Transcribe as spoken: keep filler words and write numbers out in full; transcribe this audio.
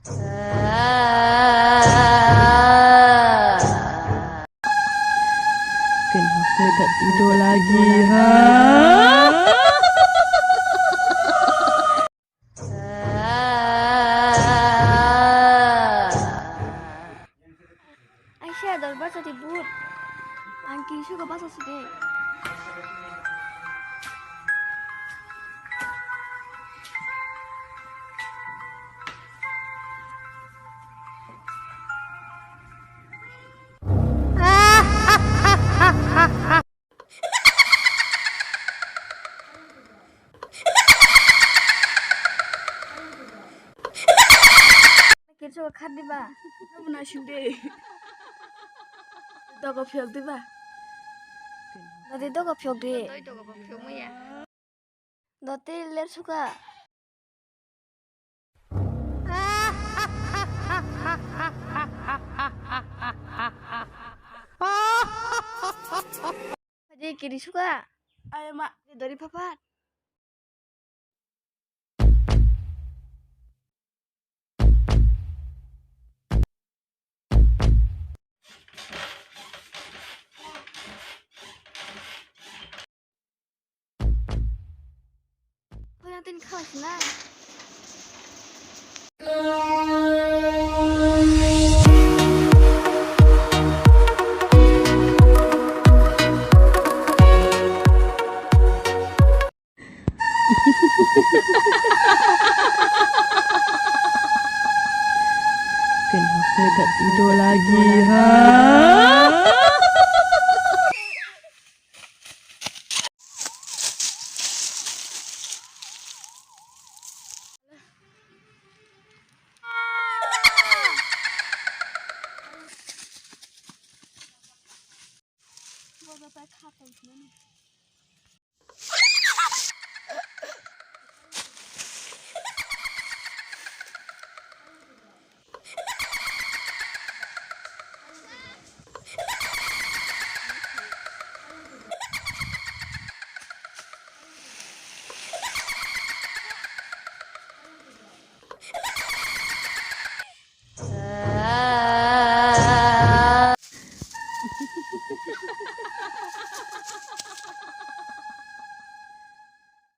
Kenapa tidak tidur lagi, ha? Aisha, dor bacha di but. Ang kinsuka bacha si de. Kecho khat diba? Abo na sing de. Dogo phiyok diba? Dati dogo phiyok di. Doi dogo bo phiyok maya. Dati ler suka. Haji kiri suka. Ayo ma, dori papat. Hoyang tini khala sinai. Kenapa tidak tidur lagi, ha?